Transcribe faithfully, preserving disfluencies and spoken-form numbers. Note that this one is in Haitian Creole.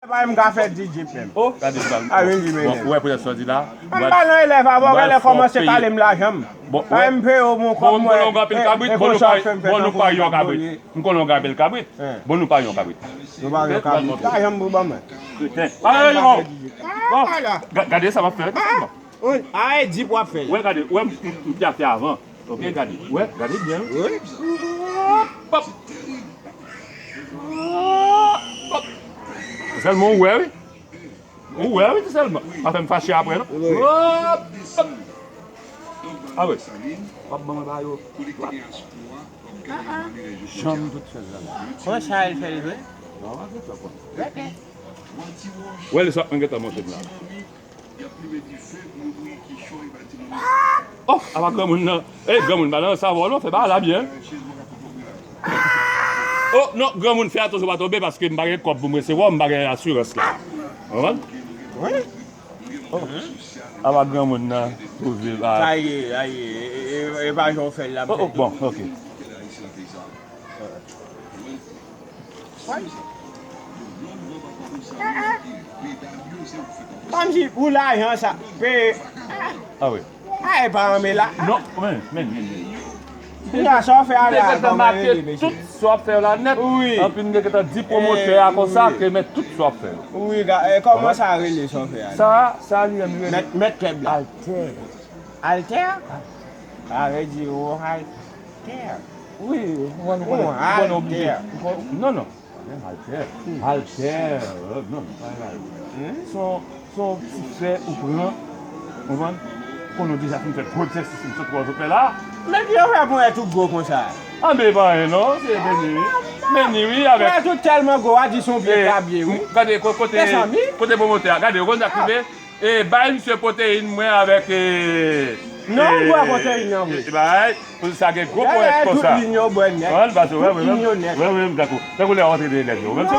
Pa m ka fè di Jeep menm. Oh, gade sa. A wi, li menm. Bon, ou wè poutèt sa di la. M pa nan elèv avè w, genlè kòmanse pale m lajan m. Bon, pa m peye w bon kòb mwen. Bon, nou anpil kabrit, bon, nou pa, bon, nou pa yon kabrit. M konnen w gen anpil kabrit. Bon, nou pa yon kabrit. Nou pa yon kabrit. Lajan m pou ban mwen. Bon, gade sa m ap fè. A, e Jeep w ap fè. Wè, gade, wè, m, m, m te ap fè avan. Ok, gade. Wè, gade byen. Wi. Pòp. Pòp. Sèlman ou wè, wi. Ou wè, wi, sèlman. Pa fè m fache apre, non. Wi. Pòp. A wè. W ap ban mwen ba yo. Janm tout fè zam. Kòman sa el fè l vre? Wè, li sot mwen gentan monte m la. Oh, apa granmoun nan. Ey, granmoun, pa nan sa vò non, fè bagay la byen. Oh, non, granmoun, fè atansyon pa tonbe, paske m pa gen kòb pou m resevwa, m pa gen asirans la. Konprann? Wi. Oh, apa granmoun nan, twouve, ah. Sa ye, sa ye, e, e, e pa jan w fè l la, m fè tou. Oh, oh, bon, ok. Kòmsi pou lajan sa, peye. Ah wi. Ah, e pa anmè la. Non, men, men, men, men. Kounya, sa w fè a la, kòman l rele, mesye? Tout sa w ap fè yo la nèt. Wi. Anpi m te gentan di pwomotè a konsa ke men tout sa w ap fè yo. Wi, ga-, e, kòman sa rele sa w fè a la? Sa, sa li menm li rele Mèt, mèt kèb la. Altè. Altè? Sa vle di ou altè. Wi, ou konn, ou konn, ou konn oblije. Non, non. Altè. Altè. Non, non, pa altè. Se yon, se yon ti fè ou pran. Konprann? Konn ou deja fin fè gwo egzèsis m sot wè w sot fè la. Men ki yo fè pou wè tout gwo konsa? Anben pa anyen non, se meni wi. Meni wi avèk. Wè tout tèlman gwo, a di se yon pye krab ye wi. Gade ko-, kote, kote pwomotè a. Gade, ou konn sa k rive? E bay misye pwoteyin mwen avèk, e, non, m bwè pwoteyin nan vre. E bay, pou sa gen gwo ponyèt konsa. Tout liy yo bwè nèt. Tout liy yo nèt. Wè, wè, m dakò. Tankou lè w rantre de elèv yo. Menm si